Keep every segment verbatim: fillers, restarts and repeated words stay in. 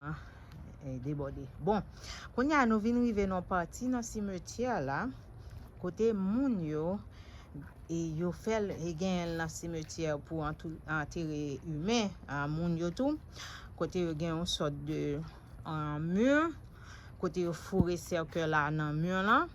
E debòde. Bon, kounye a nou vin rive nan pati nan simetyè la, kote moun yo, e yo fè l, e genyen l nan simetyè pou antou-, antere imen, a, moun yo tou, kote yo gen yon sòt de, a, mi, kote yo foure sèkèy la nan mi lan.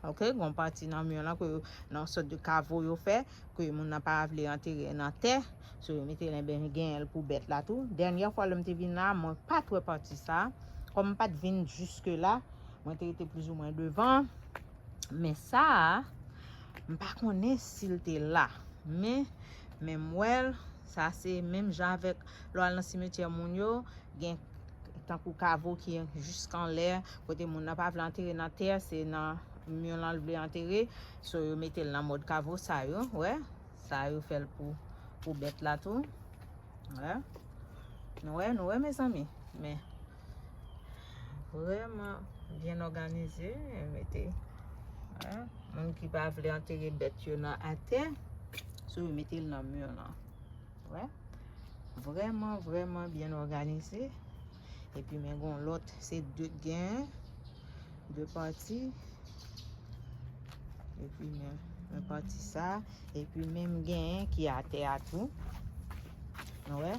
Ok, gon pati nan mi lan ke yo, nan sòt de kavo yo fè, ke moun nan pa vle antere nan tè. So, yo mete l, enben, genyen l pou bèt la tou. Dènyè fwa lè m te vin la, mwen pa t wè pati sa. Kòm m pa t vin jiske la, mwen te rete plizoumwen devan. Men sa a, m pa konnen si l te la. Men, men m wè l, sa se menm jan avèk lè w al nan simetyè moun yo, gen tankou kavo ki jis anlè, kote moun nan pa vle antere nan tè, se nan mi lan l vle antere. So, yo mete l nan mòd kavo sa yo, wè. Sa yo fè l pou, pou bèt la tou. Wè. Nou wè, nou wè, mezanmi. Men, vrèman byen òganize, mete, wè. Moun ki pa vle antere bèt yo nan atè, so yo mete l nan mi lan. Wè. Vrèman, vrèman byen òganize. Epi men gon lòt, se de gen, de pati. Epi men, men pati sa. Epi menm gen ki atè a tou. Nou wè?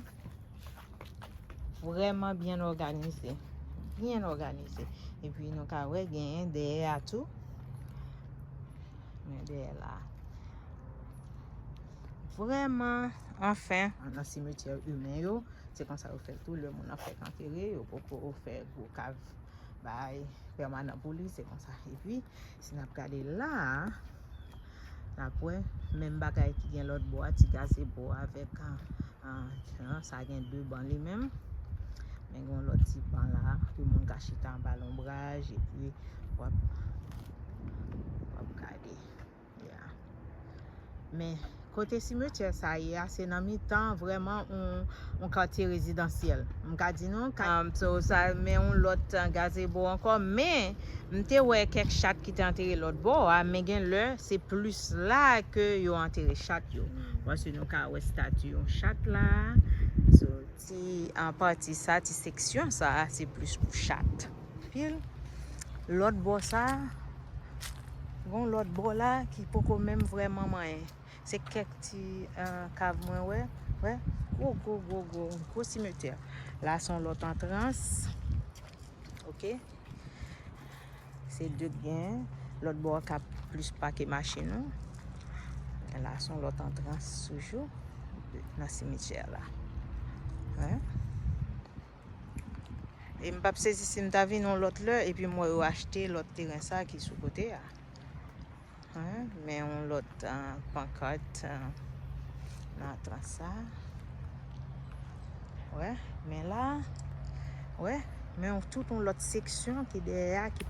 Vrèman byen òganize. Byen òganize. Epi nou ka wè genyen dèyè a tou. Men dèyè la. Vrèman, anfen, nan simetyè imen yo, se konsa yo fè l tou, lè moun nan fèk antere, yo poko fè gwo kav bay pèmanan pou li, se konsa. Epi, si n ap gade la a, n ap wè menm bagay ki gen lòt bò a, ti gazebo avèk, a, a, a, sa gen de ban li menm. Men gen yon lòt ti ban la, pou moun ka chita anba lonbraj, epi w ap, w ap gade. Yeah. Men, kote simetyè sa ye a, se nan mitan vrèman yon, yon katye rezidansyèl. M ka di nou, ka, um, so, sa, men yon lòt, uh, gazebo ankò, men m te wè kèk chat ki te antere lòt bò a, men gen lè, se plis la ke yo antere chat yo. Paske nou ka wè estati yon chat la. So, ti, an pati sa, ti seksyon sa, se plis pou chat. Pil. Lòt bò sa, gon lòt bò la ki poko menm vrèman manyen. Se kèk ti, eh, kav mwen wè. Wè. Gwo, gwo, gwo, gwo, gwo simetyè. La se yon lòt antrans. Ok. Se de gen. Lòt bò a ka plis pake machin ou. La se yon lòt antrans toujou nan simetyè la. Wè. E m p ap sezi si m ta vin yon lòt lè, epi m wè yo achte lòt teren sa ki sou kote a. Hein? Men yon lòt, ah, pankart, ah, nan trans sa. Wè, men la, wè, men yon, tout yon lòt seksyon ki dèyè a, ki